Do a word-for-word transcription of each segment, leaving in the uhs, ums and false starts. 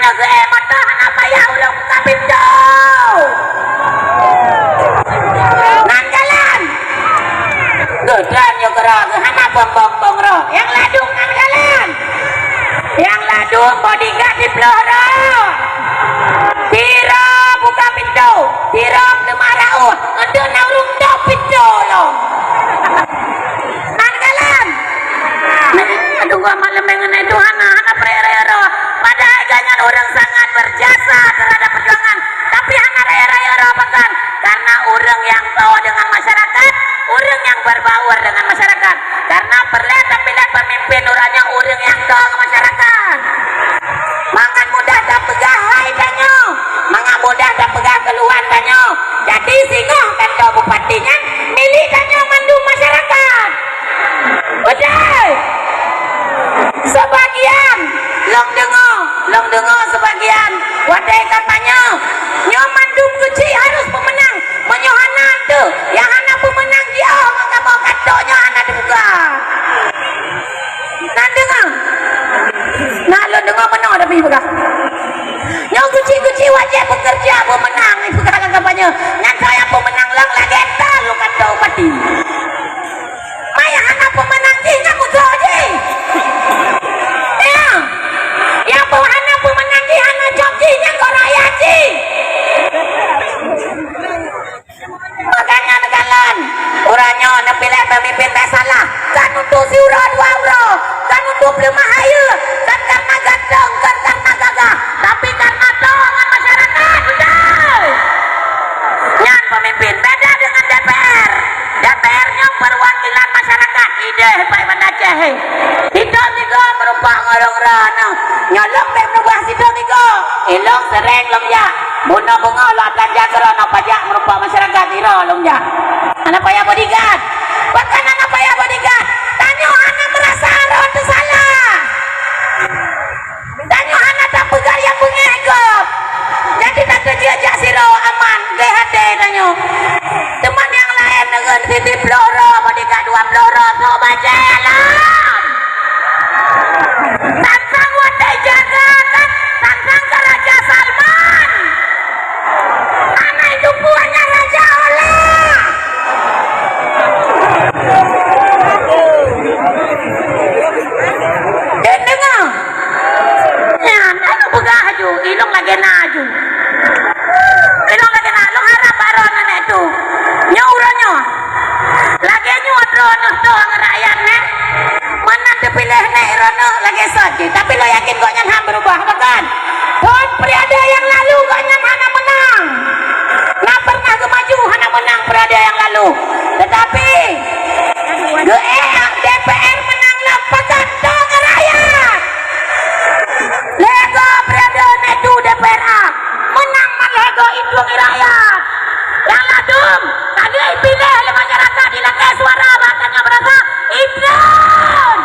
Geuék mata hana payah ulôn buka pintoe. Nan jalan. Geudan nyoe keurah, hana peumbong-bong roh. Nyang ladôm nan jalan. Nyang ladôm bodyguard siploh droe. Pira buka pintoe, pira peuleumah raôh, eunteuk na ureueng dong pintoe lom. Nan jalan. Aduh, gua malam ngon Tuhan, hana peureulée roh. Padahai gobnyan ureueng sangat berjasa terhadap perjuangan, tapi hana raya-raya roh pakon. Karena ureueng nyang toe dengan masyarakat, ureueng nyang berbaur dengan masyarakat. Karena peureulée tapiléh pemimpin uroe nyoe ureueng nyang toe ngon masyarakat. Mangat mudah tapeugah hai tanyoe, mangat mudah tapeugah keuluhan tanyoe. Jadi singoh kantor bupati nyan milék tanyoe mandum masyarakat. Beutôi. Sebagian, lôn deungoe, lôn deungoe sebagian watée kampanye, nyoe mandum keuchik harôh peumeunang. Meunyoe hana teuh, nyang hana peumeunang jiôh ngon kamoe, kantor nyoe hana teubuka. Nan deungoe. Na lôn deungoe meunoe tapi peugah. Nyoe keuchik-keuchik wajéb peukeureuja peumeunang, ipeugah lam kampanye. Nyan soe nyang peumeunang lom lagée tan lôn kantor bupati. Maya hana peumeunang jih nyan musoh jih. Ya. Nyang peu hana peumeunang jih hana cok jih nyan keu rakyat jih. Makanya neukalon, uroe nyoe neupiléh pemimpin bèk salah. Kan untuk siuroe dua uroe, kan untuk peuleumah hayeue, kan karena ganteng, kan karena gagah, tapi karena toe ngon masyarakat, beutôi. Nyan pemimpin, beda dengan D P R. D P R nyoe perwakilan masyarakat, idéh Pak Iban Aceh. Sidroe tiga meureumpok ngon ureueng droeneuh. Nyoe lôn bèk meurubah sidroe tiga. Ilôn sering lôn jak. Bunoe beungoh lôn akan jak keudroe nyoe pajak meureumpok masyarakat sidroe lôn jak. Hana payah bodyguard. Pakon hana payah bodyguard? Tanyoe hana meurasa droe teusalah. Tanyoe hana tapeugah nyang beungéh gob. Jadi tateujeuet jak sidroe aman, gét até tanyoe. Teuma nyang laén ngon siploh droe, bodyguard dua ploh droe, sok bajèe lom. Sang-sang watèe jaga kan, sang-sang ka Raja Salman. Hana jumpa nyan Raja Ola. Deungoe. Nyan, aneuk peugah aju, ilôn lagèe na aju. Ilôn lagèe na, lôn harap bak droeneuh nèk tu. Nyoe uroe nyoe. Lagèe nyoe droeneuh toe ngon rakyat nyan. Meunan teupiléh nèk droeneuh lagèe sot jih, tapi lôn yakin gobnyan han beurubah, bukan? Thôn periode nyang lalu gobnyan hana meunang. Na pernah geumaju hana meunang periode nyang lalu. Tetapi geuék D P R meunang lom pakon toe ngon rakyat. Lhèe goe periode nèk tu D P R A meunang, man lhèe goe itu ngon rakyat. Nyang ladôm ka lheueh piléh lé masyarakat, ilakèe suara bak tanyoe beurasa, iblon.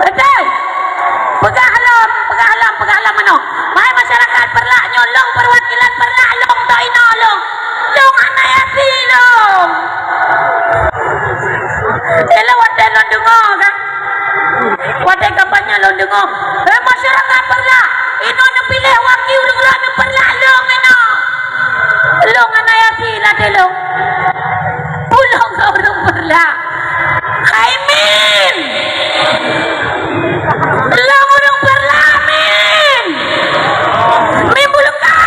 Beutôi. Peugah lom, peugah lom, peugah lom meunoe. Hai masyarakat Peureulak nyoe, lôn perwakilan Peureulak, lôn tok inoe lôn. Lôn hana yakin lôn. Lôn watèe lôn deungoe kan. Watèe kampanye lôn deungoe, "Hei masyarakat Peureulak, inoe neupiléh wakil ureueng droeneuh Peureulak lôn inoe." Lôn hana yakin até lôn. Peue lôn keu ureueng Peureulak. Hai Min! Lôn ureueng Peureulak, Min! Min Buluka!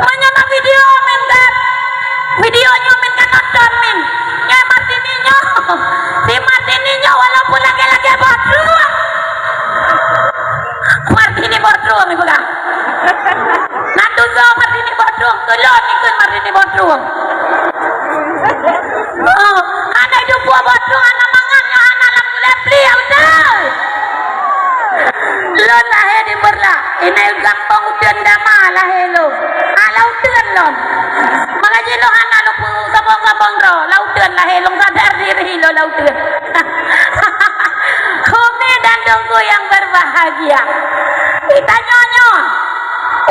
Meunyoe na video Min ka, video nyoe Min ka nonton, Min. Nyoe Martini nyoe. Si Martini nyoe walaupun lagèe-lagèe boh trueng. Martini boh trueng ipeugah. Na tutoe Martini boh trueng, tulôn ikheun Martini boh trueng. Oh, hana jumpa boh trueng, hana mangat, nyoe hana lam gulèe pliek, beutôi. Lôn lahé di Peureulak, inan gampông Uteuen Dama lahé lôn. Ah, lam Uteuen lôn. Makajih lôn hana lôn peugah gampông-gampông droe, lam Uteuen lahé lôn, sadar diri lôn lam Uteuen. Umi dan Teungku yang berbahagia. Geutanyoe nyoe,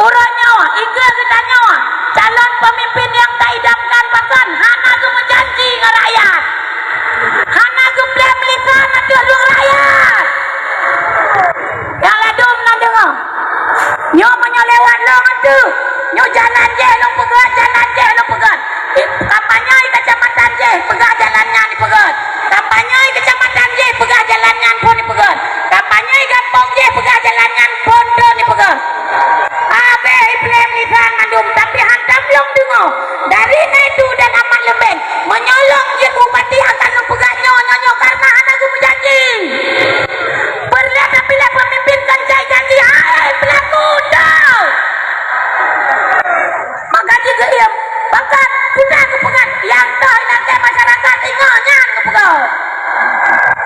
uroe nyoe, i keue geutanyoe, calon pemimpin nyang taidamkan pakon hana geumeujanji ngon rakyat. Hana geublém lisan ateueh lueng rakyat. Nyoe jalan jih lôn peugah, jalan jih lôn peugah. Kampanye kecamatan jih peugah jalan nyan dipeugah. Kampanye kecamatan jih peugah jalan nyan phon dipeugah. Kampanye gampông jih peugah jalan nyan phon phon dipeugah. Habéh iblih lisan mandum, tapi hantom lôn deungoe dari Naitu dan Amat Leumbeng, meunyoe lôn jeuet bupati akan lôn peugah nyoe, nyoe, nyoe, karena hana geumeujanji. Peureulée tapiléh peumimpin kon jai janji, hai peulaku, dong! Maka jih geuiem, pakat, peugah geupeugah, nyang toh inan masyarakat ingat nyan geupeugah.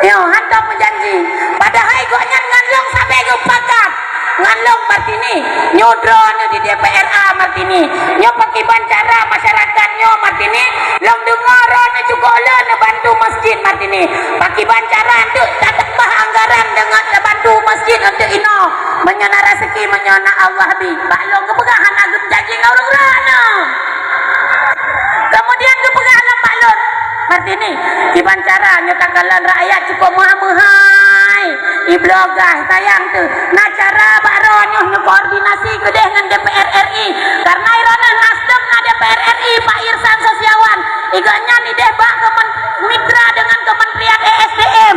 Nyoe hantom meujanji. Padahai gobnyan ngon lôn sabe geupakat. Ngon lôn Martini. Nyoe droeneuh di D P R A Martini. Nyoe pakiban cara masyarakat nyoe Martini. Lôn deungoe droeneuh cukôp le neubantu masjid Martini. Pakiban cara untuk tatambah anggaran deungon tabantu masjid untuk inoe. Meunyoe na raseuki, meunyoe na Allah bi. Bak lôn geupeugah hana geujanji ngon ureuëng droeneuh. Kemudian geupeugah lom bak lôn, Martini, kiban cara nyoe takalon rakyat cukup meuhai-meuhai. Ibloe gah sayang teuh. Na cara bak droeneuh neukoordinasi keudeh ngon D P R R I. Karena droeneuh Nasdem na D P R R I, Pak Irsan Sosyawan. Igobnyan ideh bak kemen-, mitra dengan Kementerian E S D M.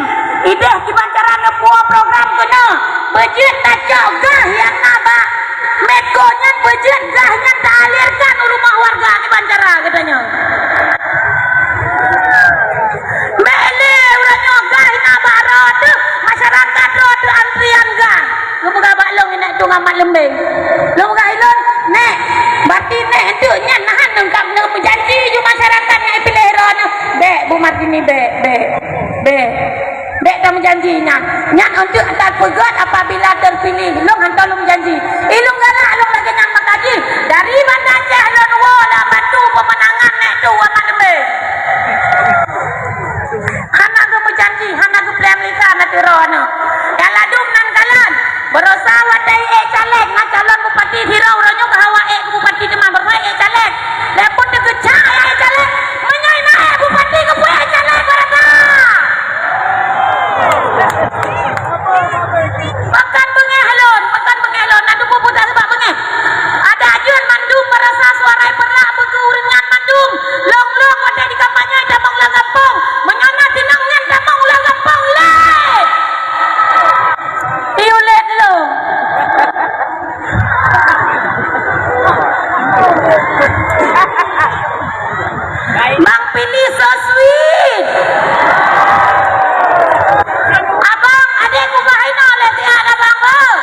Ideh kiban cara neupuwoe program keunoe. Beujeuet tacok gah nyang na bak Medco nyan, beujeuet gah nyan taalirkan u rumoh warga kiban cara geutanyoe. Bèk lé uroe nyoe gah na bak droe teuh, masyarakat droe teuh antrian gah. Geupeugah bak lôn, "Nèk tueng Amat Leumbeng." Lôn peugah ilôn, "Nèk, berarti nèk enteuk nyan na han neungkap neumeujanji ju masyarakat nyang piléh droe nyoe." "Bèk, Bu Martini, bèk, bèk, bèk." Bèk tameujanji nyan. Nyan untuk tapeugöt apabila terpilih. Lôn hantom lôn janji. Ilôn galak lôn lagèe nyan maka jih. Dari Banda Aceh lôn woe lam bantu pemenangan nèk tueng Amat Leumbeng. Hana geumeujanji, hana geupeuleueng lisan ateueh droe nyoe. Nyang ladum nan kalon. Baroesa watèe ék caleg, na calon bupati sidroe, uroe nyoe ka hawa ék keu bupati teuma, baroesa ék caleg. Lheuh phon teugeucak ék caleg, meunyoe na ék bupati keupeue ék caleg baroesa. Pakon beungéh lôn, pakon beungéh lôn, na tupeue peugah bak beungéh. Adak jeuet mandum baroesa suara Peureulak beu keu ureueng nyan mandum. Lôn-lôn watèe di kampanye tamong lam gampông. Meunyoe na sinong nyan tamong lam gampông lé. Iulet lo. Bang Pili so sweet. Abang, adek kubah ino lé tiat abang, bang.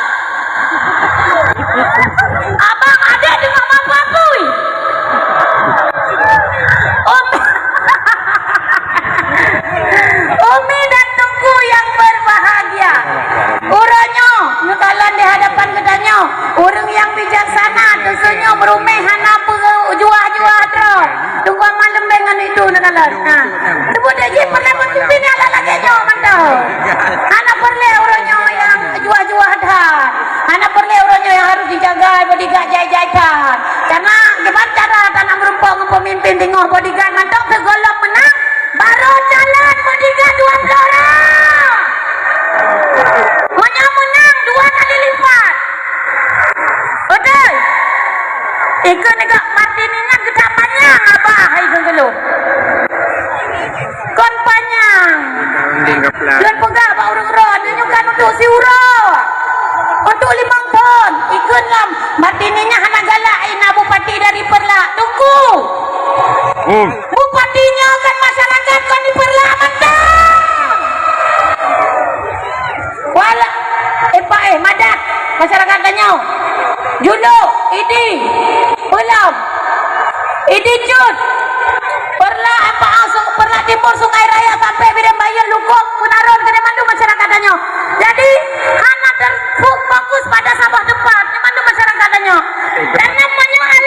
Abang, adek deungoe mapapui. Om. Umi dan Teungku yang berbahagia. Uroe nyoe, neukalon di hadapan geutanyoe, ureueng nyang bijaksana, teuseunyoe meuruméh hana peujuah-juah droe. Teungku Amat Leumbeng ngon itu neukalon. Ha. Teupeue jih peureulèe pemimpin nyang lagèe nyoe mantong. Hana peureulèe uroe nyoe nyang juah-juah that. Hana peureulèe uroe nyoe nyang harus dijaga bodyguard jai-jai that. Karena kiban cara tanak meurumpok ngon pemimpin teungoh bodyguard mantong, sigohlom meunang, barô calon bodyguard dua ploh orang. Meunyoe meunang, dua kali lipat. Beutôi. Ikheun nigak Martini nyan geutak panyang abah hai geulôn. Kon panyang. Lôn peugah bak ureueng droe, nyoe kan untuk siuroe. Untuk limong thon. Ikheun lam Martini nyan hana galak ina bupati dari Peureulak. Teungku. Oh. Bupati nyoe kan masyarakat kon di Peureulak mantong. Wala, eh, pa, eh, madat masyarakat tanyoe. Juluk, Idi, Peulom, Idi Cut, Peureulak, Ampah, Su-, Peureulak Timur, Sungai Raya, sampai Bireuen Bayeue, Lukok, Peunaron, keunan mandum masyarakat tanyoe. Jadi, hana terfokus pada saboh teumpat, keunan mandum masyarakat tanyoe. Dan